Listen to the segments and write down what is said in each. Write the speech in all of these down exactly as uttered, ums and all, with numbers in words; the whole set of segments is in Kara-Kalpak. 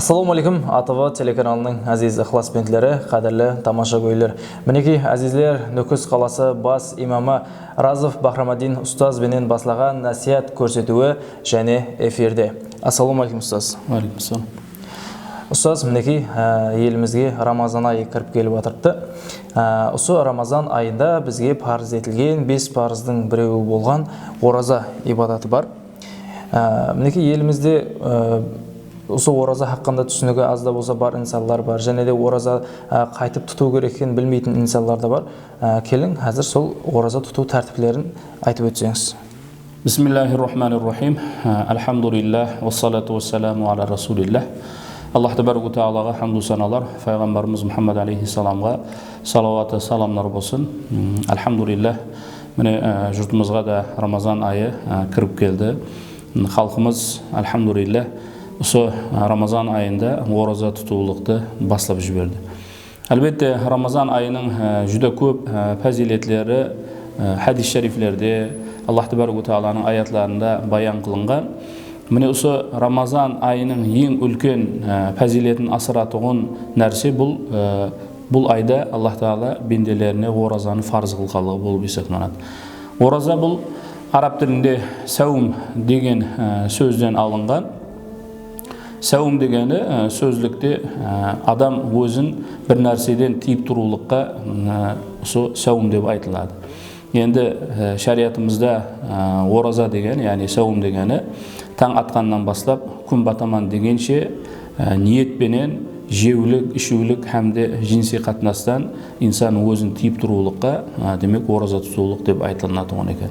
Assalawma aleykum, A T V telekanalınıń áziz ıqlasbentleri, qádirli tamashagóyler. Minekey, ázizler, Nókis qalası bas imamı Razov Bahramaddin ustaz benen baslaǵan násiyat kórsetiwi jáne efirde. Assalawma aleykum, ustaz. Wa aleykum assalam. Ustaz, minekey, á, elimizge Ramazan ayı kirip kelip atırıptı. Á, usı Ramazan ayında bizge parız etilgen bes parızdıń birewi bolǵan oraza ibadatı bar. Á, minekey, elimizde, á, usı oraza haqqında túsinigi az da bolsa bar insanlar bar. Jáne de oraza, á, qaytıp tutıw kerek ekenin bilmeytin insanlar da bar. Á, keliń, házir sol oraza tutıw tártiplerin aytıp ótseńiz. Bismillahir-Rahmanir-Rahim. Á, Alhamdulillah, wassalatu wassalamu ala Rasulillah. Allah tabaraka taalaǵa hamdu sanalar, Payǵambarımız Muhammad aleyhissalamǵa salawatı, salamlar bolsın. Mm, Alhamdulillah. Mine, e, jurtımızǵa da Ramazan ayı, e, kirip keldi. Xalqımız, alhamdulillah, usı, e, Ramazan ayında oraza tutıwlıqtı baslap jiberdi. Álbette, Ramazan ayınıń, e, júdá kóp, e, páziyletleri, e, hádis sháriyflerde, Allah tabaraka taalanıń ayatlarında bayan qılınǵan. Mine, usı Ramazan ayınıń eń úlken, e, páziyletin asıratuǵın nárse bul, e, Bul ayda Allah taala bendelerine orazanı farız qılǵanlıǵı bolıp esaplanadı. Oraza bul arab tilinde savm degen, e, sózden alınǵan. Savm degeni, e, sózlikte, e, adam ózin bir nárseden tıyıp turıwlıqqa, e, usı savm dep aytıladı. Endi, e, sháriyatımızda, e, oraza degen, yaǵnıy savm degeni, tań atqannan baslap kún bataman degenshe, e, niyet penen jewlik, ishiwlik hám de jinsiy qatnastan insan ózin tıyıp turıwlıqqa, e, demek, oraza tutıwlıq dep aytılınatuǵın eken.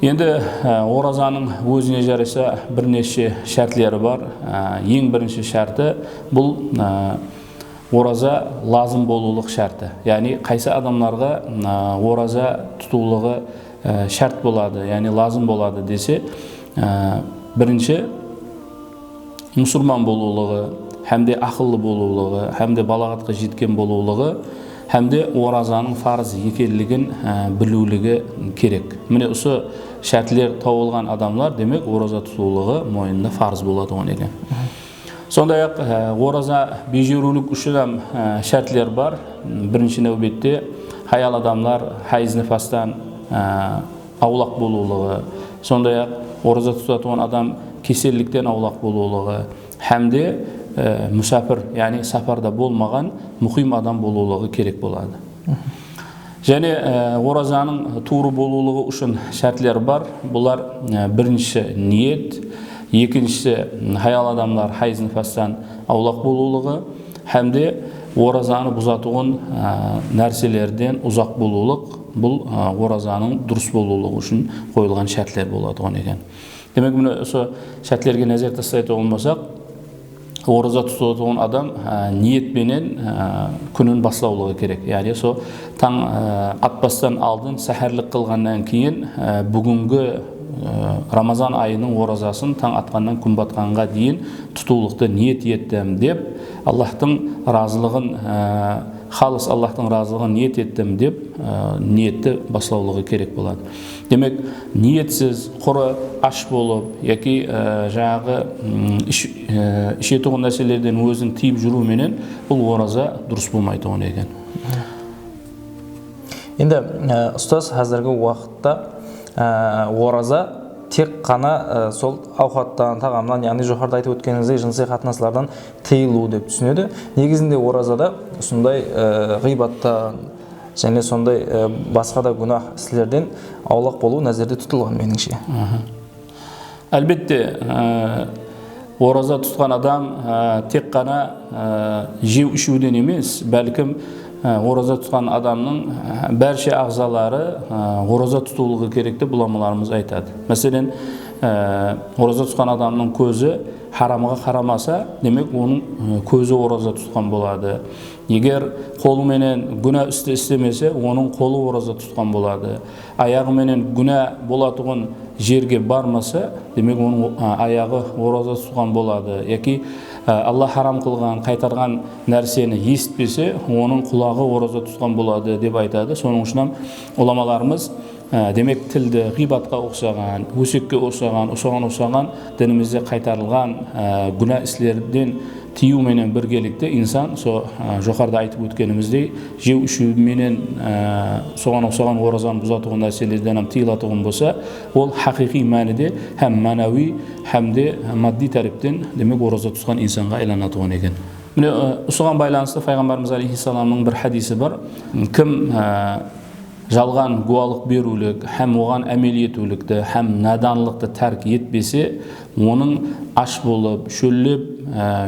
Endi, e, orazanıń ózine jarasa bir neshe shártleri bar. E, eń birinshi shárti bul, e, Oraza lazım bolıwlıq shárti. Yaǵnıy, qaysı adamlarǵa, a, oraza tutıwlıǵı, a, shárt boladı, yaǵnıy lazım boladı dese, a, birinshi, musırman bolıwlıǵı, hám de aqıllı bolıwlıǵı, hám de balaǵatqa jetken bolıwlıǵı, hám de orazanıń farız ekenligin, a, biliwligi kerek. Mine, usı shártler tawılǵan adamlar, demek, oraza tutıwlıǵı moynına farız bolatuǵın eken. Sonday-aq, e, oraza bejeriwlik ushın hám, e, shártler bar. Birinshi náwbette, hayal adamlar hayız nifastan, e, awlaq bolıwlıǵı, sonday-aq, oraza tutatuǵın adam kesellikten awlaq bolıwlıǵı hám de, e, musapir, yaǵnıy saparda bolmaǵan muqim adam bolıwlıǵı kerek boladı. Jáne, e, orazanıń tuwrı bolıwlıǵı ushın shártler bar. Bular, e, birinshi niyet, ekinshisi, hayal adamlar hayız nifastan awlaq bolıwlıǵı hám de orazanı buzatuǵın, e, nárselerden uzaq bolıwlıq. Bul, e, orazanıń durıs bolıwlıǵı ushın qoyılǵan shártler bolatuǵın eken. Demek, mine, usı shártlerge názer taslaytuǵın bolsaq, oraza tutatuǵın adam, á, niyet penen, á, kúnin baslawlıǵı kerek. Yaǵnıy, sol tań, á, atpastan aldın sáhárlik qılǵannan keyin, á, búgingi, á, Ramazan ayınıń orazasın tań atqannan kún batqanǵa deyin tutıwlıqtı niyet ettim dep, Allahtıń razılıǵın, á, Xalıs Allahtıń razılıǵın niyet ettim dep, e, niyetti baslawlıǵı kerek boladı. Demek, niyetsiz, qurı ash bolıp, yaki, e, jańaǵı, mm, ish-, e, ishetuǵın nárselerden ózin tıyıp júriw menen bul oraza durıs bolmaytuǵın eken. Endi, e, ustaz, házirgi waqıtta, e, oraza tek ǵana, e, sol awqattan, taǵamnan, yaǵnıy joqarıda aytıp ótkenimizdey, jınısıy qatnaslardan tıyılıw dep túsinedi. Negizinde orazada usınday, e, ǵıybattan jáne sonday, e, basqa da gúnah islerden awlaq bolıw názerde tutılǵan, menińshe. Aha. Álbette, e, oraza tutqan adam, e, tek ǵana, e, jew-ishiwden emes, bálkim, e, oraza tutqan adamnıń, e, bárshe aǵzaları, e, oraza tutıwlıǵı kerek dep ulamalarımız aytadı. Máselen, e, oraza tutqan adamnıń kózi haramǵa qaramasa, demek, onıń, e, kózi oraza tutqan boladı. Eger qolı menen gúna isti islemese, onıń qolı oraza tutqan boladı. Ayaǵı menen gúna bolatuǵın jerge barmasa, demek, onıń, a, ayaǵı oraza tutqan boladı. Yaki, a, Alla haram qılǵan, qaytarǵan nárseni esitpese, onıń qulaǵı oraza tutqan boladı, dep aytadı. Sonıń ushın hám ulamalarımız Á, demek, tildi ǵıybatqa uqsaǵan, ósekke uqsaǵan, usaǵan uqsaǵan dinimizde qaytarılǵan, á, gúna islerden tiyiw menen birgelikte insan so, á, joqarıda aytıp ótkenimizdey, jew ishiw menen, á, soǵan uqsaǵan orazanı buzatuǵın nárselerden hám tıyılatuǵın bolsa, ol haqıyqıy mánide hám mánawiy, hám de maddiy tárepten, demek, oraza tutqan insanǵa aylanatuǵın eken. Mine, ı, usıǵan baylanıslı Payǵambarımız alayhissalamnıń bir hádisi bar. Kim, ı, jalǵan gúwalıq beriwlik hám oǵan ámel etiwlikti hám nadanlıqtı tárk etpese, onıń ash bolıp, shóllep,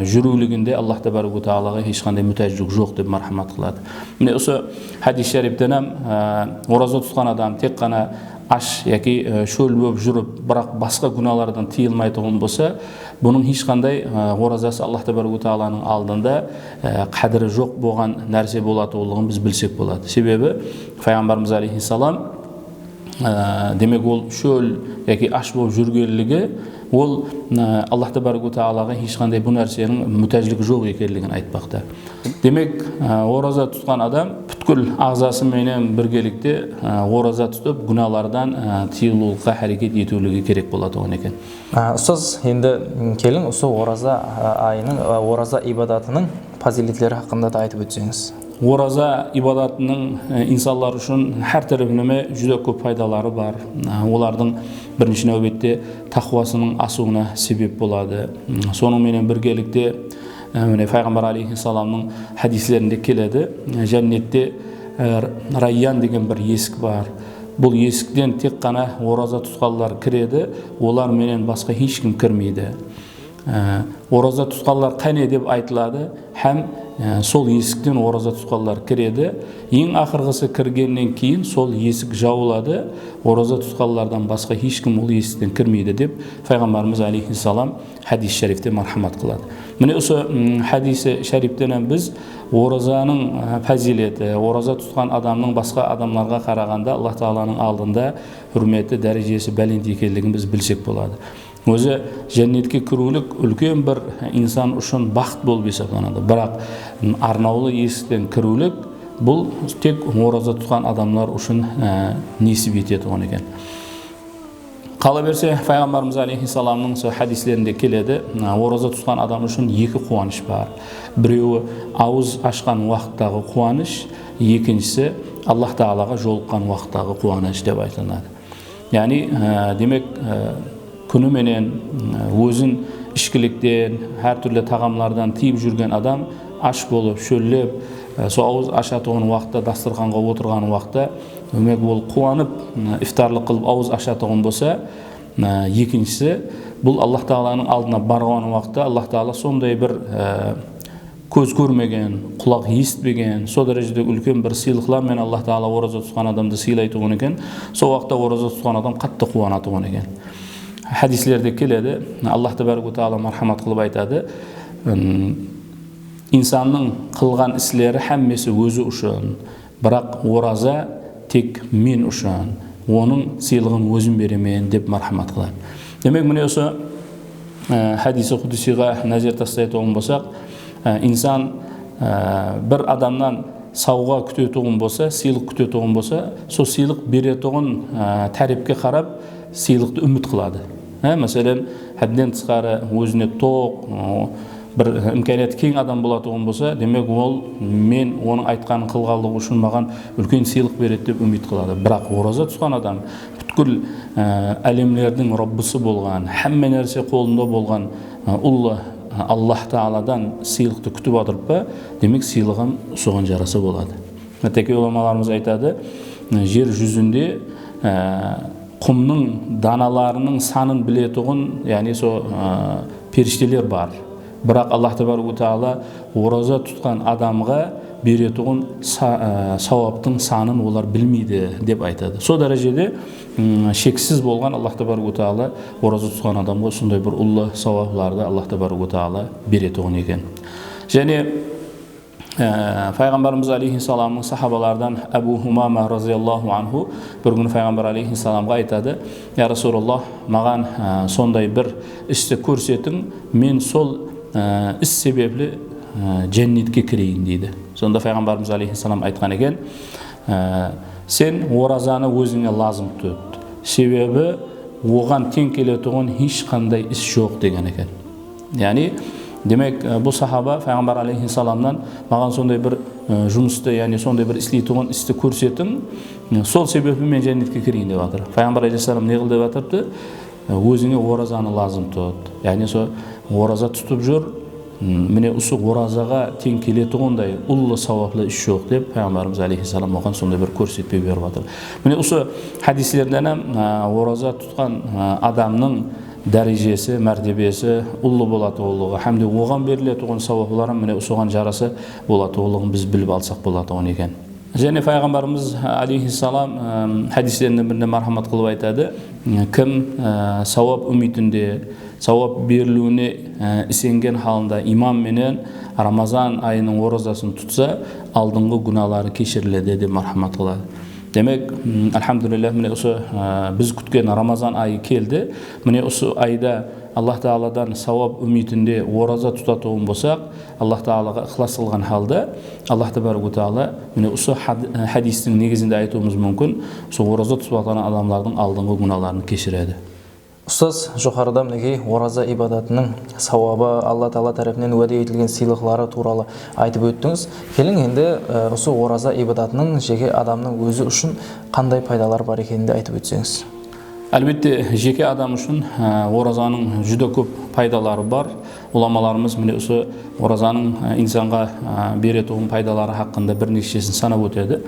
ı, júriwliginde Allah tabaraka wa taalaǵa hesh qanday mútájlik joq dep marhamat qıladı. Mine, usı hádis sháriypten hám, ı, oraza tutqan adam tek ǵana ash yaki, e, shól bolıp júrip, biraq basqa gúnalardan tıyılmaytuǵın bolsa, bunıń hesh qanday, e, orazası Allah tabaraka wa taalanıń aldında, e, qádiri joq bolǵan nárse bolatuǵınlıǵın biz bilsek boladı. Sebebi Payǵambarımız alayhissalam, e, demek, ol shól yaki ash bolıp júrgenligi, ol, e, Allah tabaraka wa taalaǵa hesh qanday bu nárseniń mútájligi joq ekenligin aytpaqta. Demek, e, oraza tutqan adam pútkil aǵzası menen birgelikte, e, oraza tutıp, gúnalardan, e, tıyılıwlıqqa háreket etiwligi kerek bolatuǵın eken. Á, ustaz, endi, m, keliń, usı oraza, á, ayınıń, á, oraza ibadatınıń pazıyletleri haqqında da aytıp ótseńiz. Oraza ibadatınıń, e, insanlar ushın hár tárepleme júdá kóp paydaları bar. E, olardıń birinshi náwbette taqwasınıń asıwına sebep boladı. M, sonıń menen birgelikte, e, mine, Payǵambar alayhissalamnıń hádislerinde keledi. E, jánnette, e, Rayyan degen bir esik bar. Bul esikten tek ǵana oraza tutqanlar kiredi, olar menen basqa hesh kim kirmeydi. E, oraza tutqanlar qáne dep aytıladı hám, e, sol esikten oraza tutqanlar kiredi. Eń aqırǵısı kirgennen keyin sol esik jabıladı, oraza tutqanlardan basqa hesh kim ol esikten kirmeydi dep Payǵambarımız alayhissalam hádis sháriypte marhamat qıladı. Mine, usı, mm, hádisi sháriypten hám biz orazanıń, e, pazıyleti, oraza tutqan adamnıń basqa adamlarǵa qaraǵanda Allah taalanıń aldında húrmeti, dárejesi bálent ekenligin biz bilsek boladı. Ózi jánnetke kiriwlik úlken bir insan ushın baxıt bolıp esaplanadı. Biraq, mm, arnawlı esikten kiriwlik, bul tek oraza tutqan adamlar ushın, e, nesip etetuǵın eken. Qalaberse, Payǵambarımız alayhissalamnıń sol hádislerinde keledi, e, oraza tutqan adam ushın eki quwanısh bar. Birewi awız ashqan waqıttaǵı quwanısh, ekinshisi Allah taalaǵa jolıqqan waqıttaǵı quwanısh dep aytıladı. Yaǵnıy, e, demek, e, kúni menen, e, ózin ishkilikten, hár túrli taǵamlardan tıyıp júrgen adam ash bolıp, shóllep, e, sol awız ashatuǵın waqıtta, dasturxanǵa otırǵan waqıtta, demek, ol quwanıp, e, iftarlıq qılıp awız ashatuǵın bolsa, e, ekinshisi, bul Allah taalanıń aldına barǵan waqıtta Allah taala sonday bir, e, kóz kórmegen, qulaq esitpegen, sol dárejede úlken bir sıylıqlar menen Allah taala oraza tutqan adamdı sıylaytuǵın eken. Sol waqıtta oraza tutqan adam qattı quwanatuǵın eken. Hádislerde keledi, Allah tabaraka wa taala marhamat qılıp aytadı, ım, insannıń qılǵan isleri hámmesi ózi ushın, biraq oraza tek men ushın, onıń sıylıǵın ózim beremen, dep marhamat qıladı. Demek, mine usı, e, hádisi qudusiyǵa názer taslaytuǵın bolsaq, e, insan, e, bir adamnan sawǵa kútetuǵın bolsa, sıylıq kútetuǵın bolsa, sol sıylıq beretuǵın, e, tárepke qarap, sıylıqtı úmit qıladı. Há, máselen, hádden tısqarı ózine toq, o, bir imkaniyatı keń adam bolatuǵın bolsa, demek, ol men onıń aytqanın qılǵanlıǵı ushın maǵan úlken sıylıq beredi dep úmit qıladı. Biraq oraza tutqan adam pútkil, e, álemlerdiń Rabbısı bolǵan, hámme nárse qolında bolǵan, e, ullı, e, Allah taaladan sıylıqtı kútip atırıp pa, demek, sıylıǵım soǵan jarasa boladı. Hátteki ulamalarımız aytadı, e, jer júzinde, e, qumnıń danalarınıń sanın biletuǵın, yaǵnıy sol, e, perishteler bar. Biraq Allah tabaraka wa taala oraza tutqan adamǵa beretuǵın sa-, e, sawaptıń sanın olar bilmeydi, dep aytadı. Sol dárejede, mm, sheksiz bolǵan Allah tabaraka wa taala oraza tutqan adamǵa usınday bir ullı sawaplardı Allah tabaraka wa taala beretuǵın eken. Jáne, Ee, Payǵambarımız alayhissalamnıń sahabalardan Abu Humama razıyallahu anhu bir kúni Payǵambar alayhissalamǵa aytadı, "Ya Rasulullah, maǵan, e, sonday bir isti kórsetiń, men sol, e, is sebepli, e, jánnetke kireyin," deydi. Sonda Payǵambarımız alayhissalam aytqan eken, Á, sen orazanı ózińe lazım tut. Sebebi oǵan teń keletuǵın hesh qanday is joq, degen eken. Yaǵnıy, demek, e, bul sahaba Payǵambar alayhissalamnan, "Maǵan sonday bir, e, jumıstı, yaǵnıy sonday bir isleytuǵın isti kórsetiń, e, sol sebepli men jánnetke kireyin," dep atır. Payǵambar alayhissalam ne qıl dep atırıptı? "E, ózińe orazanı lazım tut." Yaǵnıy, sol oraza tutıp júr, "M, mine, usı orazaǵa teń keletuǵınday ullı sawaplı is joq," dep Payǵambarımız alayhissalam oǵan sonday bir kórsetpe berip atır. Mine, usı hádislerden hám, a, oraza tutqan, a, adamnıń dárejesi, mártebesi ullı bolatuǵınlıǵı hám de oǵan beriletuǵın sawaplar hám mine usıǵan jarasa bolatuǵınlıǵın biz bilip alsaq bolatuǵın eken. Jáne Payǵambarımız alayhissalam, ım, hádislerinden birinde márhamat qılıp aytadı, "Kim, ı, sawap úmitinde, sawap beriliwine, ı, isengen halında iyman menen Ramazan ayınıń orazasın tutsa, aldınǵı gúnaları keshiriledi," dep márhamat qıladı. Demek, ım, alhamdulillah, mine usı, ı, biz kútken Ramazan ayı keldi. Mine usı ayda Allah taaladan sawap úmitinde oraza tutatuǵın bolsaq, Allah taalaǵa ıqlas qılǵan halda, Allah tabaraka wa taala, mine, usı had-, hádistiń negizinde aytıwımız múmkin, usı oraza tutıp atırǵan adamlardıń aldınǵı gúnaların keshiredi. Ustaz, joqarıda minekey oraza ibadatınıń sawabı, Allah taala tárepinen wáde etilgen sıylıqları tuwralı aytıp óttińiz. Keliń endi, e, usı oraza ibadatınıń jeke adamnıń ózi ushın qanday paydaları bar ekenin de aytıp ótseńiz. Álbette, jeke adam ushın, e, orazanıń júdá kóp paydaları bar. Ulamalarımız mine usı orazanıń, e, insanǵa, e, beretuǵın paydaları haqqında bir neshesin sanap ótedi.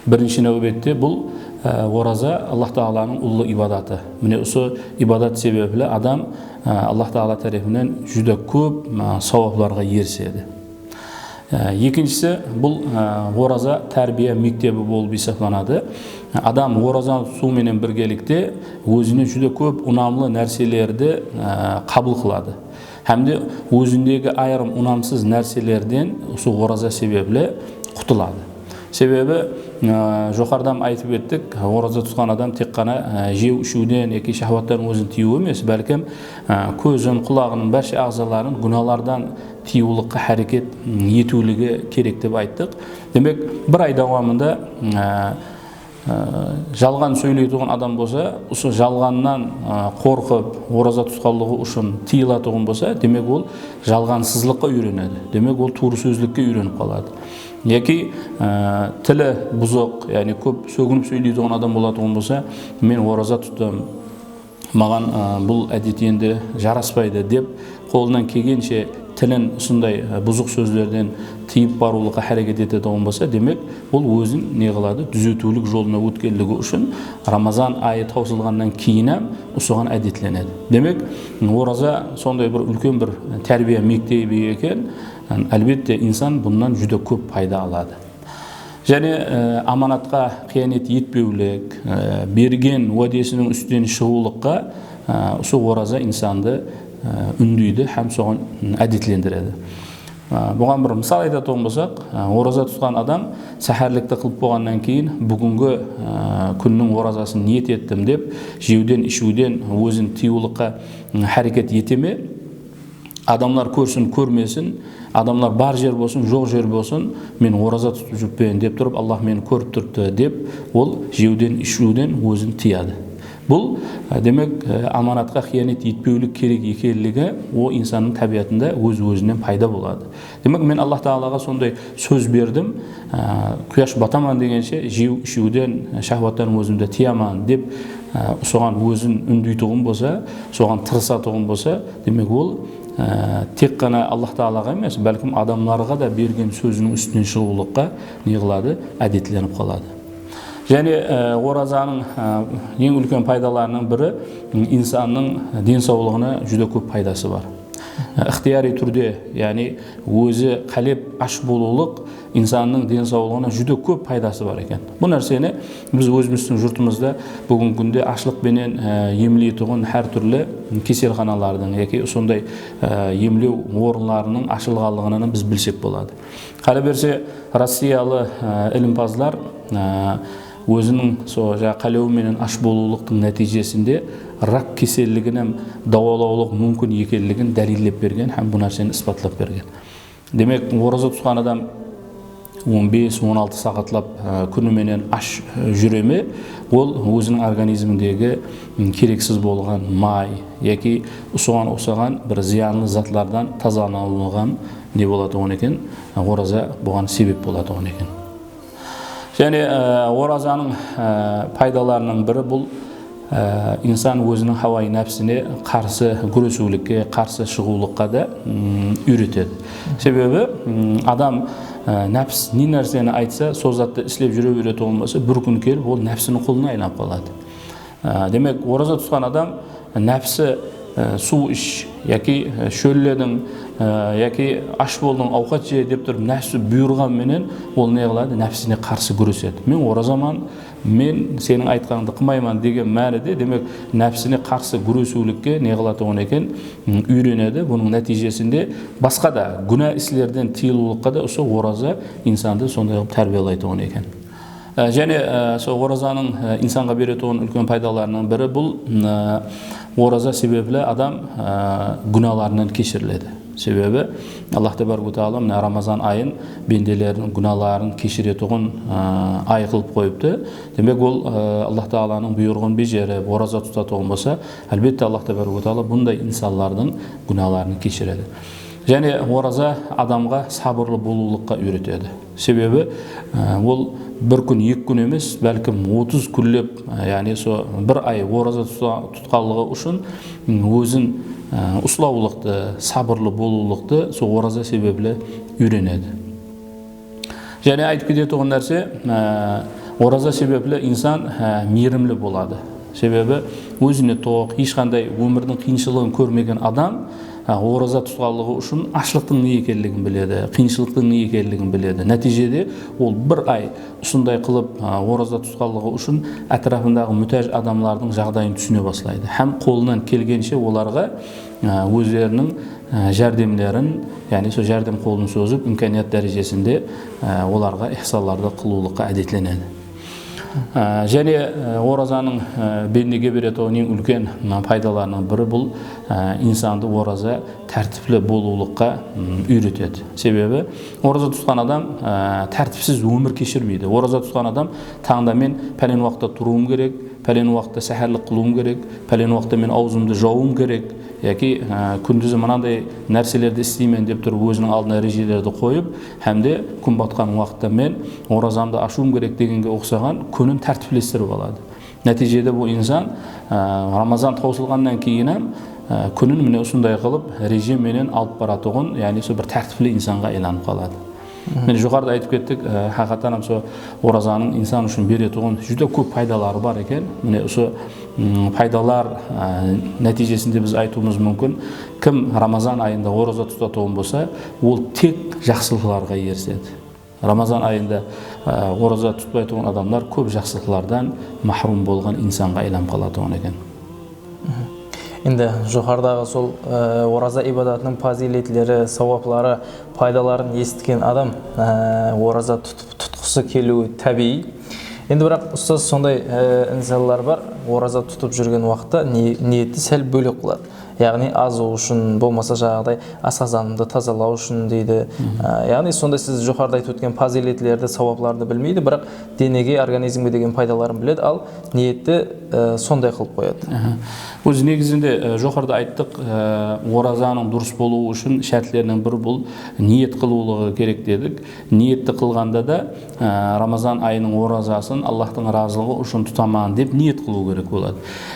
Birinshi náwbette bul, e, oraza Allah taalanıń ullı ibadatı. Mine usı ibadat sebepli adam, e, Allah taala tárepinen júdá kóp, e, sawaplarǵa erisedi. Á, ekinshisi, bul, á, oraza tárbiya mektebi bolıp esaplanadı. Adam oraza tutıw menen birgelikte ózine júdá kóp unamlı nárselerdi, á, qabıl qıladı. Hám de ózindegi ayırım unamsız nárselerden usı oraza sebepli qutıladı. Sebebi, á, joqarıdan aytıp óttik, oraza tutqan adam tek ǵana, á, jew-ishiwden yaki shahwattan ózin tiyiw emes, bálkim, á, kózin, qulaǵınıń bárshe aǵzaların gúnalardan tiyıwlıqqa háreket, m, etiwligi kerek dep ayttıq. Demek, bir ay dawamında, m, á, á, jalǵan sóyleytuǵın adam bolsa, usı jalǵannan, á, qorqıp, oraza tutqanlıǵı ushın tıyılatuǵın bolsa, demek, ol jalǵansızlıqqa úyrenedi. Demek, ol tuwrı sózlikke úyrenip qaladı. Yaki, á, tili buzıq, yaǵnıy kóp sóginip sóyleytuǵın adam bolatuǵın bolsa, men oraza tuttam, maǵan, a, bul ádet endi jaraspaydı dep, qolınan kelgenshe tilin usınday, a, buzıq sózlerden tıyıp barıwlıqqa háreket etetuǵın bolsa, demek, ol ózin ne qıladı? Dúzetiwlik jolına ótkenligi ushın Ramazan ayı tawsılǵannan keyin hám usıǵan ádetlenedi. Demek, oraza sonday bir úlken bir tárbiya mektebi eken. Álbette, insan bunnan júdá kóp payda aladı. Jáne, e, amanatqa qıyanet etpewlik, e, bergen wádesiniń ústinen shıǵıwlıqqa, e, usı oraza insandı, e, úndeydi hám soǵan ádetlendiredi. E, buǵan bir mısal aytatuǵın bolsaq, e, oraza tutqan adam sáhárlikti qılıp bolǵannan keyin, búgingi, e, kúnniń orazasın niyet ettim dep, jewden, ishiwden ózin tıyıwlıqqa, e, háreket ete me? Adamlar kórsin, kórmesin, adamlar bar jer bolsın, joq jer bolsın, men oraza tutıp júrippen dep turıp, Allah meni kórip turıptı dep, ol jewden, ishiwden ózin tıyadı. Bul, e, demek, e, amanatqa qıyanet etpewlik kerek ekenligi, o insannıń tábiyatında óz-ózinen payda boladı. Demek, men Allah taalaǵa sonday sóz berdim, e, quyash bataman degenshe jew-ishiwden, shahwattan ózimdi tıyaman dep, e, soǵan ózin úndeytuǵın bolsa, soǵan tırısatuǵın bolsa, demek, ol, e, tek ǵana Allah taalaǵa emes, bálkim adamlarǵa da bergen sóziniń ústinen shıǵıwlıqqa ne qıladı? Ádetlenip qaladı. Jáne, e, orazanıń, e, eń úlken paydalarınıń biri, m, insannıń densawlıǵına júdá kóp paydası bar. E, ıxtıyariy túrde, yaǵnıy ózi qálep ash bolıwlıq insannıń densawlıǵına júdá kóp paydası bar eken. Bul nárseni biz ózimizdiń jurtımızda búgingi kúnde ashlıq penen, e, emleytuǵın hár túrli keselxanalardıń yaki usınday, e, emlew orınlarınıń ashılǵanlıǵınan biz bilsek boladı. Qalaberse, rossiyalı, e, ilimpazlar, e, óziniń so, jańa, qálewi menen ash bolıwlıqtıń nátiyjesinde rak keselligin hám dawalawlıq múmkin ekenligin dálillep bergen hám bul nárseni isbatlap bergen. Demek, oraza tutqan adam on bes, on altı saatlap, e, kúni menen ash, e, júre me, ol óziniń organizmindegi, m, kereksiz bolǵan may yaki usıǵan uqsaǵan bir zıyanlı zatlardan tazalanıwǵa ne bolatuǵın eken, e, oraza buǵan sebep bolatuǵın eken. Jáne, e, orazanıń, e, paydalarınıń biri bul, e, insan óziniń hawayı nápsine qarsı gúresiwlikke, qarsı shıǵıwlıqqa da, mm, úyretedi. Sebebi, mm, adam, e, nápis ne nárseni aytsa, sol zattı islep júre beretuǵın bolsa, bir kún kelip ol nápsiniń qulına aylanıp qaladı. E, demek, oraza tutqan adam nápsi, e, suw ish yaki, e, shóllediń, e, yaki ash boldıń, awqat je dep turıp nápsi buyırǵan menen ol ne qıladı? Nápsine qarsı gúresedi. Men orazaman, men seniń aytqanıńdı qılmayman degen mánide, demek, nápsine qarsı gúresiwlikke ne qılatuǵın eken? M, úyrenedi. Bunıń nátiyjesinde basqa da gúna islerden tıyılıwlıqqa da usı oraza insandı sonday qılıp tárbiyalaytuǵın eken. E, jáne, e, sol orazanıń, e, insanǵa beretuǵın úlken paydalarınıń biri bul, m, e, oraza sebepli adam, e, gúnalarınan keshiriledi. Sebebi Allah tabaraka taala mına Ramazan ayın bendeleriniń gúnaların keshiretuǵın, e, ay qılıp qoyıptı. Demek, ol, e, Allah taalanıń buyrıǵın bejerip, oraza tutatuǵın bolsa, álbette, Allah tabaraka taala bunday insanlardıń gúnaların keshiredi. Jáne oraza adamǵa sabırlı bolıwlıqqa úyretedi. Sebebi, e, ol bir kún, eki kún emes, bálkim otız kúnlep, e, yaǵnıy, so bir ay oraza tuta-, tutqanlıǵı ushın, m, ózin, e, uslawlıqtı, sabırlı bolıwlıqtı so oraza sebepli úyrenedi. Jáne aytıp ketetuǵın nárse, e, oraza sebepli insan, e, miyrimli boladı. Sebebi ózine toq, hesh qanday ómirdiń qıyınshılıǵın kórmegen adam, e, oraza tutqanlıǵı ushın ashlıqtıń ne ekenligin biledi, qıyınshılıqtıń ne ekenligin biledi. Nátiyjede ol bir ay usınday qılıp, e, oraza tutqanlıǵı ushın átirapındaǵı mútáj adamlardıń jaǵdayın túsine baslaydı hám qolınan kelgenshe olarǵa, e, ózleriniń, e, járdemlerin, yaǵnıy sol járdem qolın sozıp, imkaniyat dárejesinde, e, olarǵa ihsanlardı qılıwlıqqa ádetlenedi. E, jáne, e, orazanıń, e, bendege beretuǵın eń úlken, m, paydalarınıń biri bul, e, insandı oraza tártipli bolıwlıqqa, m, úyretedi. Sebebi oraza tutqan adam, e, tártipsiz ómir keshirmeydi. Oraza tutqan adam tańda men pálen waqıtta turıwım kerek, pálen waqıtta sáhárlik qılıwım kerek, pálen waqıtta men awzımdı jawıwım kerek, yaki, e, kúndizi mınanday nárselerdi isleymen dep turıp óziniń aldına rejelerdi qoyıp, hám de kún batqan waqıtta men orazamdı ashıwım kerek degenge uqsaǵan kúnin tártiplestirip aladı. Nátiyjede bul insan, e, Ramazan tawsılǵannan keyin hám, e, kúnin mine usınday qılıp reje menen alıp baratuǵın, yaǵnıy sol bir tártipli insanǵa aylanıp qaladı. Mine, joqarıda aytıp kettik, e, haqıyqatan hám sol orazanıń insan ushın beretuǵın júdá kóp paydaları bar eken. Mine, usı, mm, paydalar, e, nátiyjesinde biz aytıwımız múmkin, kim Ramazan ayında oraza tutatuǵın bolsa, ol tek jaqsılıqlarǵa erisedi. Ramazan ayında, e, oraza tutpaytuǵın adamlar kóp jaqsılıqlardan mahrım bolǵan insanǵa aylanıp qalatuǵın eken. Endi joqarıdaǵı sol, e, oraza ibadatınıń pazıyletleri, sawapları, paydaların esitken adam, e, oraza tutıp, tutqısı keliwi tábiyiy. Endi biraq, ustaz, sonday, e, insanlar bar, oraza tutıp júrgen waqıtta ni-, niyetti sál bólek qıladı. Yaǵnıy azıw ushın, bolmasa jańaǵıday asqazanımdı tazalaw ushın deydi. E, yaǵnıy sonday siz joqarıda aytıp ótken pazıyletlerdi, sawaplardı bilmeydi, biraq denege, organizmge degen paydaların biledi, al niyetti, e, sonday qılıp qoyadı. Aha. Ózi negizinde, e, joqarıda ayttıq, e, orazanıń durıs bolıwı ushın shártleriniń biri bul niyet qılıwlıǵı kerek dedik. Niyetti qılǵanda da, e, Ramazan ayınıń orazasın Allahtıń razılıǵı ushın tutaman dep niyet qılıw kerek boladı.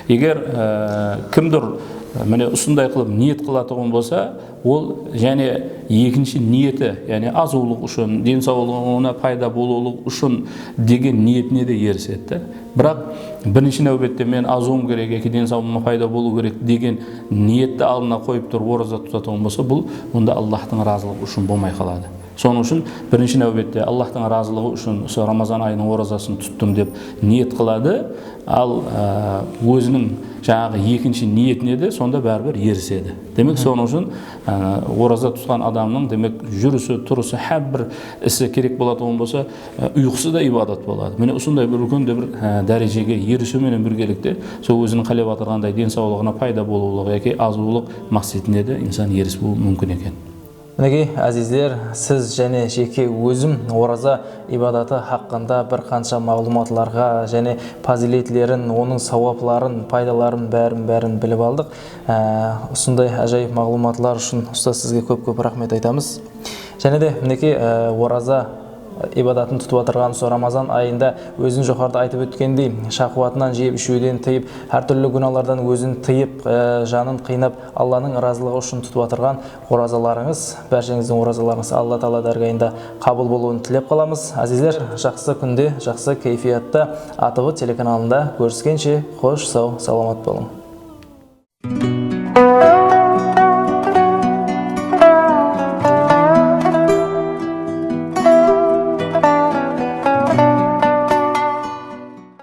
Eger, e, kimdur, e, mine usınday qılıp niyet qılatuǵın bolsa, ol jáne ekinshi niyeti, yaǵnıy azıwlıq ushın, densawlıǵına payda bolıwlıq ushın degen niyetine de erisedi. Biraq birinshi náwbette men azıwım kerek yaki densawlıǵıma payda bolıw kerek degen niyetti aldına qoyıp turıp oraza tutatuǵın bolsa, bul onda Allahtıń razılıǵı ushın bolmay qaladı. Sonıń ushın birinshi náwbette Allahtıń razılıǵı ushın usı Ramazan ayınıń orazasın tuttım dep niyet qıladı. Al, e, óziniń jańaǵı ekinshi niyetine de sonda báribir erisedi. Demek, sonıń ushın, e, oraza tutqan adamnıń, demek, júrisi, turısı, hár bir isi kerek bolatuǵın bolsa, e, uyqısı da ibadat boladı. Mine, usınday bir úlken de bir, e, dárejege erisiw menen birgelikte, sol óziniń qálep atırǵanday densawlıǵına payda bolıwlıq yaki azıwlıq maqsetine de insan erisiwi múmkin eken. Minekey, ázizler, siz jáne jeke ózim oraza ibadatı haqqında bir qansha maǵlıwmatlarǵa jáne pazıyletlerin, onıń sawapların, paydaların bárin-bárin bilip aldıq. Á, usınday ájayıp maǵlıwmatlar ushın, ustaz, sizge kóp-kóp raxmet aytamız. Jáne de, minekey, á, oraza ibadatın tutıp atırǵan, usı Ramazan ayında ózin joqarıda aytıp ótkendey, shahwatınan jeyip-ishiwden tıyıp, hár túrli gúnalardan ózin tıyıp, á, janın qıynap, Allanıń ırazılıǵı ushın tutıp atırǵan orazalarıńız, bársheńizdiń orazalarıńız Alla taala dárgayında qabıl bolıwın tilep qalamız. Ázizler, jaqsı kúnde, jaqsı keyfiyatta A T V telekanalında kóriskenshe, xosh, saw, salamat bolıń.